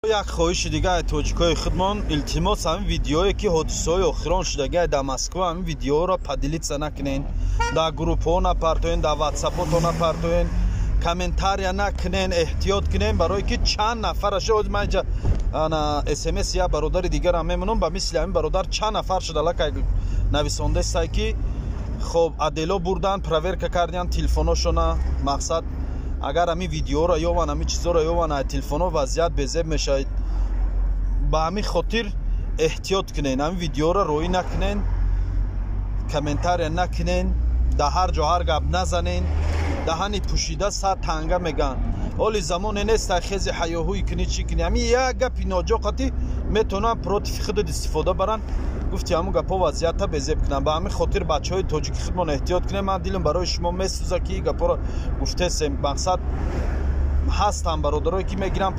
Як хоҳиши дига тоҷикои худмон, илтимос, ҳамин видеое ки ҳодисаҳои охирон шудагиа дар Москва, ҳамин видеоро поделиться накунен, дар группҳо напартоен, дар ватсапото напартоен, комментария накунен, эҳтиёт кунен, барое ки чанд нафараша ман инҷа смс як бародари дигарам мемонам, ба мисли ҳамин бародар чанд нафар шуда лакай нависондестай, ки хоб отдело бурдан, проверка кардиан телефоношона. Мақсад, агар ҳамин видеоро ёван, ҳамин чизоро ёван ай телефоно, вазъият безеб мешавад. Ба ҳамин хотир эҳтиёт кунен, ҳамин видеоро роӣ накунен, комментария накунен, дар ҳар ҷо ҳар гап назанен. Даҳани пӯшида сад танга меган. Оли замоне нест хези ҳаёҳӯй кунӣ, чӣ кунӣ. Ҳамин як гапи ноҷоқатӣ метавонанд против худат истифода баранд, гуфти ҳамун гапҳо вазъията безеб кунанд. Ба ҳамин хотир бачаҳои тоҷики худмон, эҳтиёт кунем. Ман дилам барои шумо месӯза, ки гапҳоро гуфтесем. Мақсад, ҳастанд бародарое ки мегиранд.